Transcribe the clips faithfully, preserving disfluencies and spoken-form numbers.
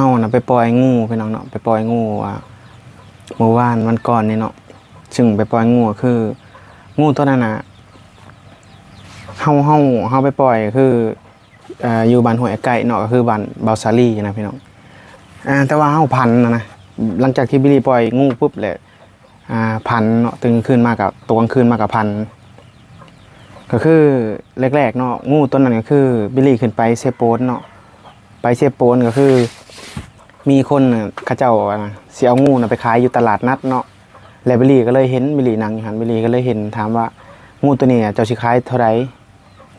เฮาน่ะไปปล่อยงูพี่น้องเนาะ ไปปล่อยงู อ่า เมื่อวานวันก่อนนี่เนาะ ซึ่งไปปล่อยงูก็คือ งูตัวนั้นน่ะ เฮา เฮา เฮาไปปล่อยคือ เอ่อ อยู่บ้านห้วยไก่เนาะ ก็คือบ้านบ่าวสาลีนะพี่น้อง อ่า แต่ว่าเฮาฝันนะนะ หลังจากที่บิลลี่ปล่อยงูปุ๊บแหละ อ่า ฝันเนาะ ตื่นคืนมากับ ตกกลางคืนมากับฝัน ก็คือแรกๆเนาะ งูตัวนั้นก็คือบิลลี่ขึ้นไปเซโปนเนาะ ไปเซโปนก็คือ มีคนน่ะ เขาเจ้า อ่า สิเอางูน่ะไปขายอยู่ตลาดนัดเนาะ แล้วบิลลี่ก็เลยเห็น บิลลี่นั่งอยู่หั่น บิลลี่ก็เลยเห็น ถามว่า "งูตัวนี้เจ้าสิขายเท่าใด?"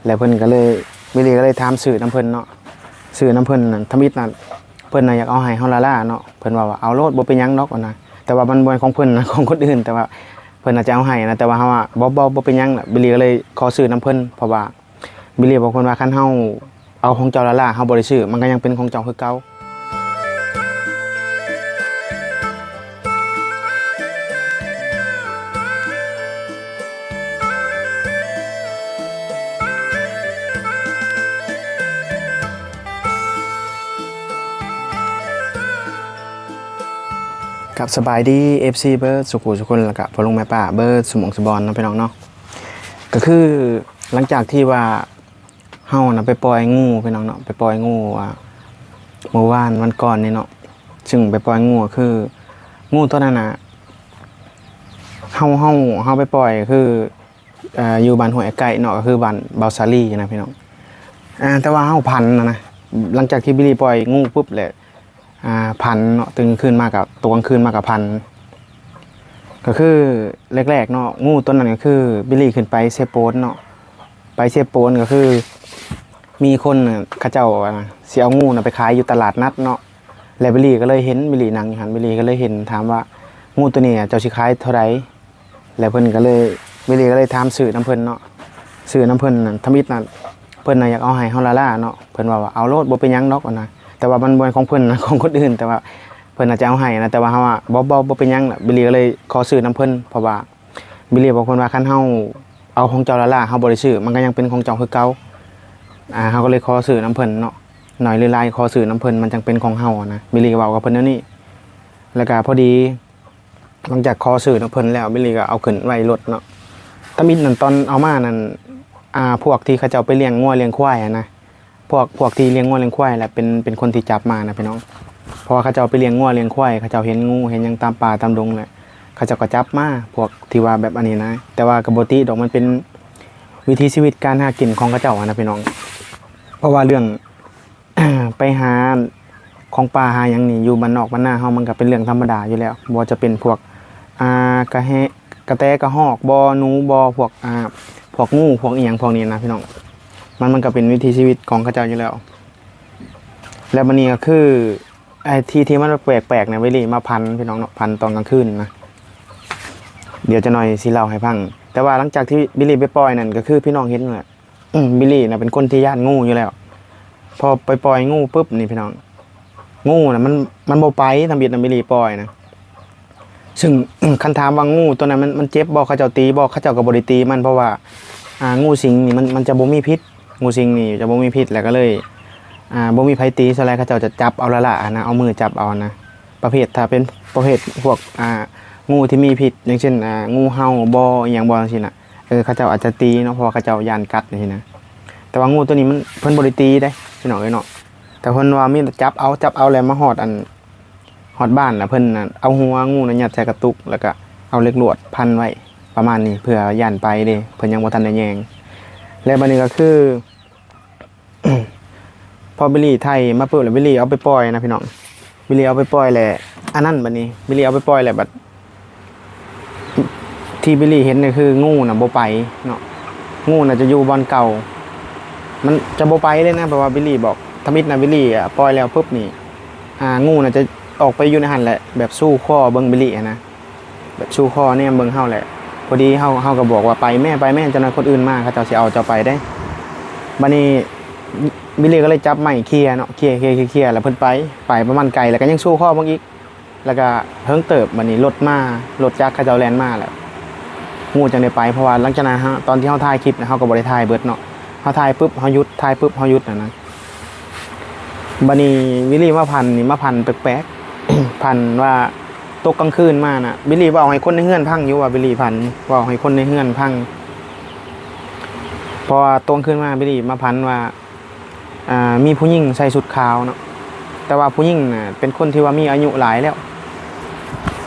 แล้วเพิ่นก็เลย บิลลี่ก็เลยถามซื้อนำเพิ่นเนาะ ซื้อนำเพิ่นนั่น ทำอิดนั่น เพิ่นน่ะอยากเอาให้เฮาล้านๆเนาะ เพิ่นว่า "เอาโลด บ่เป็นหยังดอก" ว่านะ แต่ว่ามันบ่แม่นของเพิ่นนะ ของคนอื่น แต่ว่าเพิ่นน่าจะเอาให้นะ แต่ว่าเฮาว่า "บ่ บ่ บ่เป็นหยัง" น่ะ บิลลี่ก็เลยขอซื้อนำเพิ่น เพราะว่า บิลลี่บอกเพิ่นว่า "คันเฮาเอาของเจ้าล้านๆ เฮาบ่ได้ซื้อ มันก็ยังเป็นของเจ้าคือเก่า" ครับ สบายดี เอฟซี เบิดสุขุสุคน แล้วก็พ่อลุงแม่ป้าเบิดสุหม่องสุบอนเนาะพี่น้องเนาะ ก็คือหลังจากที่ว่า เฮาน่ะไปปล่อยงูพี่น้องเนาะ ไปปล่อยงู อ่า เมื่อวานวันก่อนนี่เนาะ ซึ่งไปปล่อยงูก็คือ งูตัวนั้นน่ะ เฮา เฮา เฮาไปปล่อยคือ เอ่อ อยู่บ้านห้วยไก่เนาะ ก็คือบ้านบ่าวสาลีนะพี่น้อง อ่า แต่ว่าเฮาฝันนะนะ หลังจากที่บิลลี่ปล่อยงูปุ๊บแหละ อ่า ฝันเนาะ ตื่นคืนมากับ ตกกลางคืนมากับฝัน ก็คือแรกๆเนาะ งูตัวนั้นก็คือบิลลี่ขึ้นไปเซโปนเนาะ ไปเซโปนก็คือ มีคนน่ะ เขาเจ้า อ่า สิเอางูน่ะไปขายอยู่ตลาดนัดเนาะ แล้วบิลลี่ก็เลยเห็น บิลลี่นั่งอยู่หั่น บิลลี่ก็เลยเห็น ถามว่า "งูตัวนี้เจ้าสิขายเท่าใด?" แล้วเพิ่นก็เลย บิลลี่ก็เลยถามซื้อนำเพิ่นเนาะ ซื้อนำเพิ่นนั่น ทำอิดนั่น เพิ่นน่ะอยากเอาให้เฮาล้านๆเนาะ เพิ่นว่า "เอาโลด บ่เป็นหยังดอก" ว่านะ แต่ว่ามันบ่แม่นของเพิ่นนะ ของคนอื่น แต่ว่าเพิ่นน่าจะเอาให้นะ แต่ว่าเฮาว่า "บ่ บ่ บ่เป็นหยัง" ล่ะ บิลลี่ก็เลยขอซื้อนำเพิ่น เพราะว่า บิลลี่บอกเพิ่นว่า "คันเฮาเอาของเจ้าล้านๆ เฮาบ่ได้ซื้อ มันก็ยังเป็นของเจ้าคือเก่า" อ่า เฮาก็เลยขอซื้อนำเพิ่นเนาะ น้อยหรือหลายขอซื้อนำเพิ่น มันจั่งเป็นของเฮาอะนะ บิลลี่ก็เว้ากับเพิ่นแนวนี้ แล้วก็พอดี หลังจากขอซื้อนำเพิ่นแล้ว บิลลี่ก็เอาขึ้นไว้รถเนาะ ทำอิดนั่น ตอนเอามานั่น อ่า พวกที่เขาเจ้าไปเลี้ยงงัวเลี้ยงควายอะนะ พวก พวกที่เลี้ยงงัวเลี้ยงควายแหละ เป็น เป็นคนที่จับมานะพี่น้อง เพราะว่าเขาเจ้าไปเลี้ยงงัวเลี้ยงควาย เขาเจ้าเห็นงูเห็นหยังตามป่าตามดงแหละ เขาเจ้าก็จับมา พวกที่ว่าแบบอันนี้นะ แต่ว่าก็บ่ติดอก มันเป็นวิถีชีวิตการหากินของเขาเจ้าอะนะพี่น้อง เพราะว่าเรื่อง ไปหาของป่าหาหยังนี่ อยู่บ้านนอกบ้านนาเฮา มันก็เป็นเรื่องธรรมดาอยู่แล้ว บ่ว่าจะเป็นพวก อ่า กะแฮะ กะแตกะฮอกบ่ หนูบ่ พวก อ่า พวกงู พวกอิหยังพวกนี้นะพี่น้อง มัน มันก็เป็นวิถีชีวิตของเขาเจ้าอยู่แล้ว แล้วบัดนี้ก็คือ ไอ้ที่ ที่มันแปลกๆเนี่ย บิลลี่มาฝันพี่น้องเนาะ ฝันตอนกลางคืนนะ เดี๋ยวจะหน่อยสิเล่าให้ฟัง แต่ว่าหลังจากที่บิลลี่ไปปล่อยนั่น ก็คือพี่น้องเห็นนั่นแหละ อืม บิลลี่น่ะเป็นคนที่ย้านงูอยู่แล้ว พอไปปล่อยงูปุ๊บนี่พี่น้อง งูน่ะมัน มันบ่ไป ทำอิดนะ บิลลี่ปล่อยนะ ซึ่ง คันถามว่างูตัวนั้นมัน มันเจ็บบ่ เขาเจ้าตีบ่ เขาเจ้าก็บ่ได้ตีมัน เพราะว่า อ่า งูสิงนี่มัน มันจะบ่มีพิษ งูสิงนี่จะบ่มีพิษ แล้วก็เลย อ่า บ่มีไผตี ส่วนหลายเขาเจ้าจะจับเอาล้านๆนะ เอามือจับเอานะ ประเภท ถ้าเป็นประเภทพวก อ่า งูที่มีพิษ อย่างเช่น อ่า งูเห่าบ่ อิหยังบ่ จั่งซี้น่ะ เออ เขาเจ้าอาจจะตีเนาะ เพราะว่าเขาเจ้าย้านกัดจั่งซี้นะ แต่ว่างูตัวนี้มัน เพิ่นบ่ได้ตีเด้ พี่น้องเอ้ยเนาะ แต่เพิ่นว่ามีแต่จับเอา จับเอาแล้วมาฮอดอัน ฮอดบ้านแล้วเพิ่นน่ะเอาหัวงูน่ะยัดใส่กระตุก แล้วก็เอาเหล็กลวดพันไว้ประมาณนี้ เพื่อย้านไปเด้ เพิ่นยังบ่ทันได้แยง และบัดนี้ก็คือ พอบิลลี่ไถ่มาปุ๊บแล้วบิลลี่เอาไปปล่อยนะพี่น้อง บิลลี่เอาไปปล่อยแหละ อันนั้นบัดนี้ บิลลี่เอาไปปล่อยแหละบัด ที่บิลลี่เห็นนี่คืองูน่ะบ่ไปเนาะ งูน่ะจะอยู่บ่อนเก่า มันจะบ่ไปเลยนะ เพราะว่าบิลลี่บอก ทำอิดนะ บิลลี่อะปล่อยแล้วปุ๊บนี่ อ่า งูน่ะจะออกไปอยู่ในหั่นแหละ แบบซู่คอเบิ่งบิลลี่หั้นนะ แบบซู่คอแนมเบิ่งเฮาแหละ พอดีเฮา เฮาก็บอกว่า "ไปแม่ ไปแม่ จักหน่อยคนอื่นมา เขาเจ้าสิเอาเจ้าไปเด้" บัดนี้บิลลี่ก็เลยจับไม้เคลียร์เนาะ เคลียร์ เคลียร์ เคลียร์ เคลียร์ แล้วเพิ่นไป ไปประมาณไกล แล้วก็ยังซู่คอเบิ่งอีก แล้วก็เฮิงเติบ บัดนี้รถมา รถจักรเขาเจ้าแล่นมาแล้ว งูจั่งได้ไป เพราะว่าหลังจากนั้นเฮา ตอนที่เฮาถ่ายคลิปนะ เฮาก็บ่ได้ถ่ายเบิดเนาะ เฮาถ่ายปุ๊บเฮาหยุด ถ่ายปุ๊บเฮาหยุดหั้นนะ บัดนี้บิลลี่มาฝันนี่ มาฝันแปลกๆ ฝันว่าตกกลางคืนมาน่ะ บิลลี่เว้าให้คนในเฮือนฟังอยู่ว่าบิลลี่ฝัน เว้าให้คนในเฮือนฟัง เพราะว่าตกกลางคืนมาบิลลี่มาฝันว่า อ่า มีผู้หญิงใส่ชุดขาวเนาะ แต่ว่าผู้หญิงน่ะเป็นคนที่ว่ามีอายุหลายแล้ว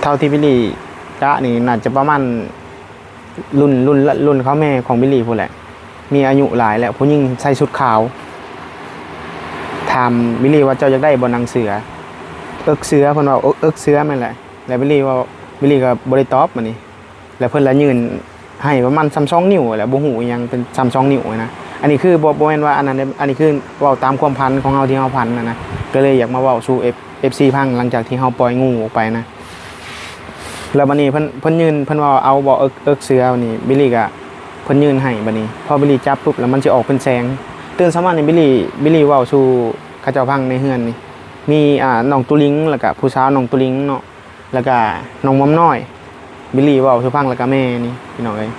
เท่าที่บิลลี่กะนี่น่าจะประมาณ รุ่น รุ่น รุ่นเขาแม่ของบิลลี่พู้นแหละ มีอายุหลายแล้ว ผู้หญิงใส่ชุดขาว ถามบิลลี่ว่า "เจ้าอยากได้บ่หนังเสือ เอิกเสือ" เพิ่นว่า "เอิก เอิกเสือ" แม่นแหละ แล้วบิลลี่ว่า บิลลี่ก็บ่ได้ตอบบัดนี้ แล้วเพิ่นละยื่นให้ประมาณส่ำสองนิ้วแหละ บ่ฮู้อิหยังเป็นส่ำสองนิ้วนะ อันนี้คือบ่ บ่แม่นว่าอันนั้นเด้ อันนี้คือเว้าตามความฝันของเฮาที่เฮาฝันนะนะ ก็เลยอยากมาเว้าสู่ F- เอฟซี ฟัง หลังจากที่เฮาปล่อยงูออกไปนะ แล้วบัดนี้เพิ่น เพิ่นยื่น เพิ่นว่า "เอาบ่ เอิก เอิกเสือ" นี่ บิลลี่ก็ เพิ่นยื่นให้บัดนี้ พอบิลลี่จับปุ๊บ แล้วมันสิออกเป็นแสง ตื่นเช้ามานี่ บิลลี่ บิลลี่เว้าสู่เขาเจ้าฟังในเฮือนนี่ มี อ่า น้องตุลิง แล้วก็ผู้สาวน้องตุลิงเนาะ แล้วก็น้องม่อมน้อย บิลลี่เว้าสู่ฟัง แล้วก็แม่นี่ พี่น้องเอ้ย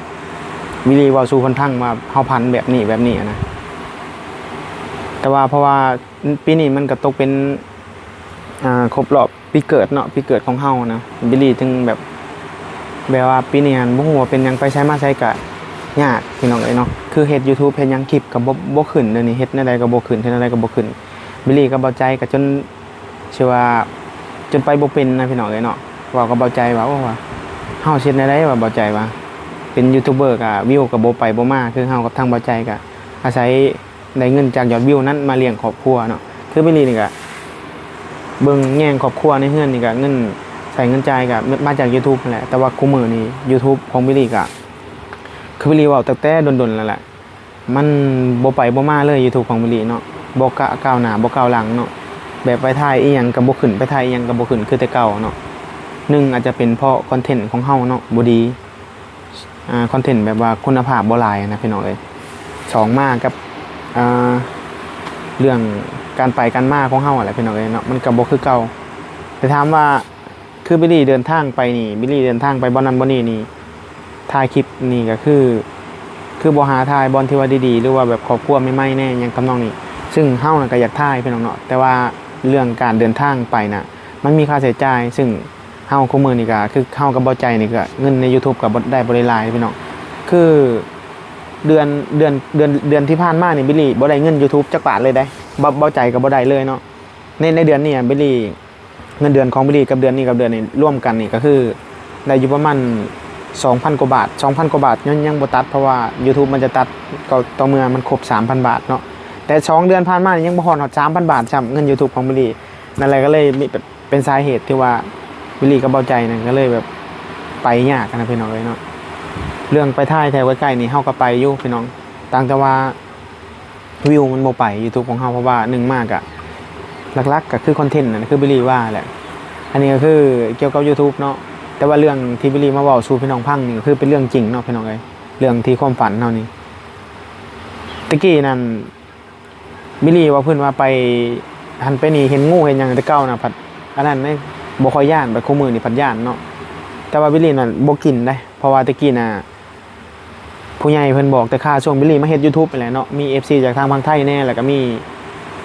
บิลลี่เว้าสู่เพิ่นฟังว่าเฮาฝันแบบนี้แบบนี้อะนะ แต่ว่าเพราะว่าปีนี้มันก็ตกเป็น อ่า ครบรอบปีเกิดเนาะ ปีเกิดของเฮานะ บิลลี่ถึงแบบ แบบว่าปีนี้หั่นบ่ฮู้ว่าเป็นหยัง ไปไสมาไสก็ยาก พี่น้องเอ้ยเนาะ คือเฮ็ด YouTube เฮ็ดหยัง คลิปก็บ่ บ่ขึ้น เดี๋ยวนี้เฮ็ดแนวใดก็บ่ขึ้น เฮ็ดแนวใดก็บ่ขึ้น บิลลี่กับเบาใจก็จน สิว่าจนไปบ่เป็นนะ พี่น้องเอ้ยเนาะ เว้ากับเบาใจว่า "โอ้ ว่าเฮาสิเฮ็ดแนวใด" ว่า เบาใจว่า "เป็นยูทูบเบอร์ก็วิวก็บ่ไปบ่มา คือเฮากับทางเบาใจก็อาศัยได้เงินจากยอดวิวนั้นมาเลี้ยงครอบครัวเนาะ" คือบิลลี่นี่ก็เบิ่งแยงครอบครัวในเฮือนนี่ก็ เงินใช้เงินจ่ายก็มาจาก YouTube นั่นแหละ แต่ว่าคุมื้อนี้ YouTube ของบิลลี่ก็ คือบิลลี่เว้าตั้งแต่ดนๆแล้วแหละ มันบ่ไปบ่มาเลย YouTube ของบิลลี่เนาะ บ่กะก้าวหน้าบ่ก้าวหลังเนาะ แบบไปถ่ายอีหยังก็บ่ขึ้น ไปถ่ายอีหยังก็บ่ขึ้นคือแต่เก่าเนาะ หนึ่งอาจจะเป็นเพราะคอนเทนต์ของเฮาเนาะบ่ดี อ่า คอนเทนต์แบบว่าคุณภาพบ่หลายนะพี่น้องเอ้ย สองมากับ อ่า เรื่องการไปการมาของเฮาอะแหละพี่น้องเอ้ยเนาะ มันก็บ่คือเก่า แต่ถามว่า คือบิลลี่เดินทางไปนี่ บิลลี่เดินทางไปบ่อนนั้นบ่อนนี่นี่ ถ่ายคลิปนี่ก็คือ คือบ่หาถ่ายบ่อนที่ว่าดีๆ หรือว่าแบบครอบครัวใหม่ๆแน่ หยังทำนองนี้ ซึ่งเฮาน่ะก็อยากถ่ายพี่น้องเนาะ แต่ว่าเรื่องการเดินทางไปน่ะ มันมีค่าใช้จ่าย ซึ่งเฮาคุมื้อนี่ก็คือเฮากับเบาใจนี่ก็ เงินใน YouTube ก็บ่ได้ บ่ได้หลายพี่น้อง คือเดือน เดือน เดือน เดือนที่ผ่านมานี่ บิลลี่บ่ได้เงิน YouTube จักบาทเลยเด้ เบา เบาใจก็บ่ได้เลยเนาะ ใน ในเดือนนี้อะ บิลลี่ เงินเดือนของบิลลี่กับเดือนนี้กับเดือนนี้รวมกันนี่ก็คือ ได้อยู่ประมาณ สองพัน กว่าบาท สองพัน กว่าบาท ยัง ยังบ่ตัด เพราะว่า YouTube มันจะตัดก็ต่อเมื่อมันครบ สามพัน บาทเนาะ แต่สองเดือนผ่านมานี่ยังบ่ฮอด ฮอด สามพัน บาทซ้ำ เงิน YouTube ของบิลลี่ นั่นแหละก็เลยมี เป็น เป็นสาเหตุที่ว่าบิลลี่กับเบาใจนั่นก็เลยแบบไปยากนะพี่น้องเอ้ยเนาะ เรื่องไปถ่ายแถวใกล้ๆนี่เฮาก็ไปอยู่พี่น้อง ต่างแต่ว่า วิวมันบ่ไป YouTube ของเฮา เพราะว่าหนึ่งมากอะ หลักๆก็คือคอนเทนต์นั่นคือบิลลี่ว่าแหละ อันนี้ก็คือเกี่ยวกับ YouTube เนาะ แต่ว่าเรื่องที่บิลลี่มาเว้าสู่พี่น้องฟังนี่ก็คือเป็นเรื่องจริงเนาะพี่น้องเอ้ย เรื่องที่ความฝันเฮานี่ ตะกี้นั่น บิลลี่ว่าเพิ่นว่าไป หันไปนี่เห็นงูเห็นหยังแต่เก่าน่ะ ผัดอันนั้นเด้ บ่ค่อยย้าน บัดคุมื้อนี่ผัดย้านเนาะ แต่ว่าบิลลี่นั่นบ่กินเด้ เพราะว่าตะกี้น่ะ ผู้ใหญ่เพิ่นบอกแต่ค่าช่วงบิลลี่มาเฮ็ด YouTube นั่นแหละเนาะ มี เอฟซี จากทางฝั่งไทยแน่ แล้วก็มี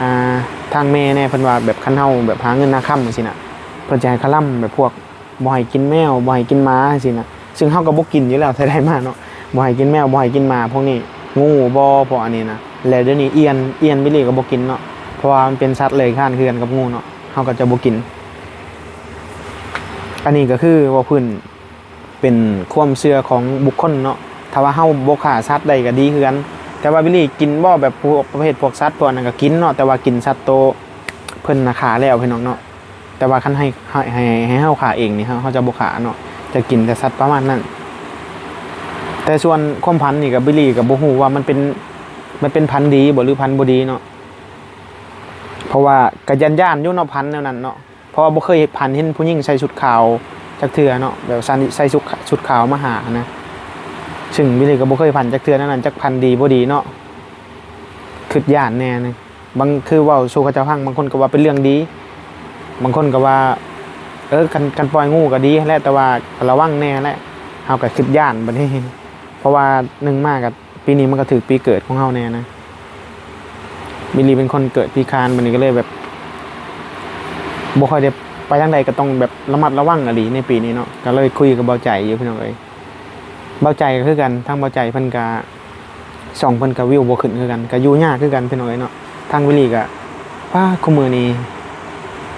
อ่า ทางแม่แน่ เพิ่นว่าแบบคันเฮาแบบหาเงินหาคำจั่งซี้น่ะ เพิ่นจะให้คาร่ำแบบพวกบ่ให้กินแมว บ่ให้กินหมาจั่งซี้น่ะ ซึ่งเฮาก็บ่กินอยู่แล้ว แต่ได้มาเนาะ บ่ให้กินแมว บ่ให้กินหมาพวกนี้ งูบ่ พวกอันนี้นะ แล้วเดี๋ยวนี้เอียน เอียนบิลลี่ก็บ่กินเนาะ เพราะว่ามันเป็นสัตว์เลื้อยคลานคือกันกับงูเนาะ เฮาก็จะบ่กิน อันนี้ก็คือเว้าพื้น เป็นความเชื่อของบุคคลเนาะ ถ้าว่าเฮาบ่ฆ่าสัตว์ได้ก็ดีคือกัน แต่ว่าบิลลี่กินบ่ แบบพวกประเภทพวกสัตว์พวกนั้นก็กินเนาะ แต่ว่ากินสัตว์โตเพิ่นน่ะฆ่าแล้วพี่น้องเนาะ แต่ว่าคันให้ ให้ ให้ ให้เฮาฆ่าเองนี่ เฮา เฮาจะบ่ฆ่าเนาะ จะกินแต่สัตว์ประมาณนั้น แต่ส่วนความฝันนี่ก็บิลลี่ก็บ่ฮู้ว่ามันเป็น มันเป็นฝันดีบ่หรือฝันบ่ดีเนาะ เพราะว่าก็ย้านๆอยู่เนาะ ฝันแนวนั้นเนาะ เพราะว่าบ่เคยฝันเห็นผู้หญิงใส่ชุดขาวจักเทื่อเนาะ แบบใส่ ใส่ชุด ชุดขาวมาหานะ ซึ่งบิลลี่ก็บ่เคยฝันจักเทื่อแนวนั้น จักฝันดีบ่ดีเนาะ คิดย้านแน่นะ บาง คือเว้าสู่เขาเจ้าฟัง บางคนก็ว่าเป็นเรื่องดี บางคนก็ว่า เออ คัน คันปล่อยงูก็ดีหั้นแหละ แต่ว่าก็ระวังแน่หั้นแหละ เฮาก็คิดย้านบัดนี้ เพราะว่าหนึ่งมาก็ ปีนี้มันก็ถืกปีเกิดของเฮาแน่นะ บิลลี่เป็นคนเกิดปีขาน บัดนี้ก็เลยแบบ บ่ค่อยได้ไปทางใด ก็ต้องแบบระมัดระวังอีหลีในปีนี้เนาะ ก็เลยคุยกับเบาใจอยู่พี่น้องเอ้ย เบาใจก็คือกัน ทางเบาใจเพิ่นก็ ช่องเพิ่นก็วิวบ่ขึ้นคือกัน ก็อยู่ยากคือกันพี่น้องเอ้ยเนาะ ทางวิลลี่ก็ ป้า คุมื้อนี้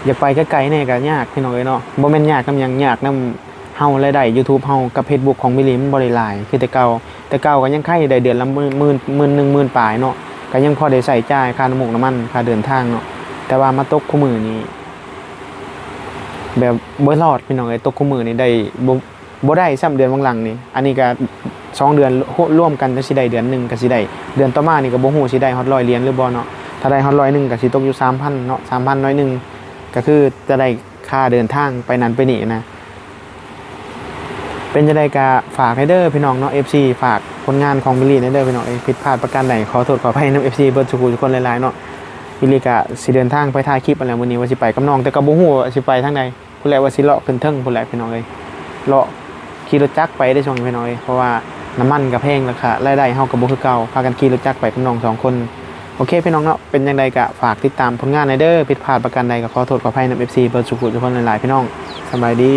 อยากไปไกลๆแหน่ก็ยากพี่น้องเอ้ยเนาะ บ่แม่นยากนำหยัง ยากนำเฮา รายได้ YouTube เฮากับ Facebook ของวิลลี่มันบ่ได้หลายคือแต่เก่า แต่เก่าก็ยังไคได้เดือนละหมื่น หมื่น หมื่นหนึ่ง หมื่นปลายเนาะ ก็ยังพอได้ใช้จ่ายค่าน้ำมัน น้ำมัน ค่าเดินทางเนาะ แต่ว่ามาตกคุมื้อนี้ แบบบ่รอดพี่น้องเอ้ย ตกคุมื้อนี้ได้บ่ บ่ได้ซ้ำเดือนหว่างหลังนี่ อันนี้ก็สองเดือนรวมกันจั่งสิได้เดือนหนึ่งก็สิได้ เดือนต่อมานี่ก็บ่ฮู้สิได้ฮอดร้อยเหรียญหรือบ่เนาะ ถ้าได้ฮอดร้อยหนึ่งก็สิตกอยู่สามพันเนาะ สามพันน้อยหนึ่ง ก็คือจะได้ค่าเดินทางไปนั่นไปนี่นะ เป็นจั่งใดก็ฝากให้เด้อพี่น้องเนาะ เอฟซี ฝากผลงานของวิลลี่แหน่เด้อพี่น้องเอ้ย ผิดพลาดประการใดขอโทษขออภัยนำ เอฟซี เบิดสู่ผู้ทุกคนหลายๆเนาะ วิลลี่ก็สิเดินทางไปถ่ายคลิปนั่นแหละ มื้อนี้ว่าสิไปกับน้อง แต่ก็บ่ฮู้ว่าสิไปทางใด พู้นแหละ ว่าสิเลาะขึ้นเทิงพู้นแหละพี่น้องเอ้ย เลาะขี่รถจักรไปได้ช่วงนี้พี่น้องเอ้ย เพราะว่าน้ำมันก็แพง แล้วก็รายได้เฮาก็บ่คือเก่า พากันขี่รถจักรไปกับน้องสองคน โอเคพี่น้องเนาะ เป็นจั่งใดก็ฝากติดตามผลงานแหน่เด้อ ผิดพลาดประการใดก็ขอโทษขออภัยนำ เอฟซี เบิดสู่ผู้ทุกคนหลายๆพี่น้อง สบายดี